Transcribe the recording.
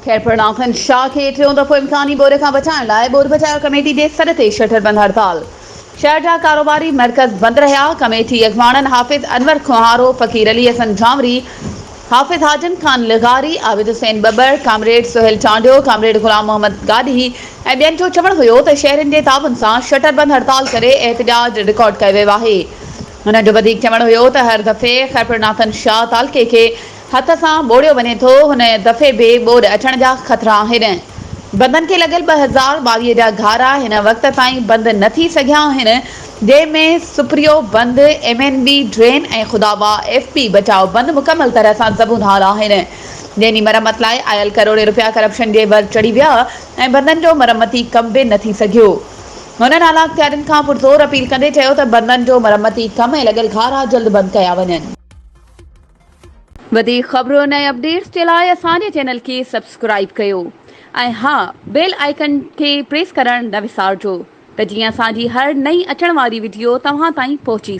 خيرپورناٿن شاهه کي ٽيون دفعو امڪاني ٻوڏ کان بچائڻ لاء ٻوڏ بچايو ڪميٽي جي سڏ تي شٽر بند هڙتال، شهر جا ڪاروباري مرڪز بند رهيا، ڪميٽي اڳواڻن حافظ انور کوهارو، فقير علي حسن جانوري، حافظ حاجن خان لغاري، عابد حسين ٻٻر، ڪامريڊ سهيل چانڊيو، ڪامريڊ غلام محمد گاڏهي ۽ ٻين جو چوڻ هيو ته شهرين جي تعاون سان شٽر بند هڙتال ڪري احتجاج رڪارڊ ڪيو ويو آهي. هنن جو وڌيڪ چوڻ هيو ته هر دفعي خيرپورناٿن شاهه تعلقي کي هٿ سان ٻوڙيو وڃي ٿو، هن دفعي به ٻوڏ اچڻ جا خطرا آهن. بندن کي لڳل 2022 جا گهارا هن وقت تائين بند نه ٿي سگهيا آهن، جنهن ۾ سپريو بند، ايم اين بي ڊرين ۽ خدا واهه ايف پي بچاء بند مڪمل طرح سان زبون حال آهن، جنهن جي مرمت لاء آيل ڪروڙين رپيا ڪرپشن جي ور چڙهي ويا ۽ بندن جو مرمتي ڪم به نه ٿي سگهيو. هنن اعليٰ اختيارين کان پرزور اپيل ڪندي چيو ته بندن جو مرمتي ڪم ۽ لڳل گهارا جلد بند ڪيا وڃن. وڌيڪ خبرن ۽ اپڊيٽس جي لاء اسان جي چينل کي سبسڪرائيب ڪيو ۽ ها بيل آئيڪن کي پريس ڪرڻ نه وسارجو ته جيئن اسان جي هر نئين اچڻ واري وڊيو توهان تائين پهچي.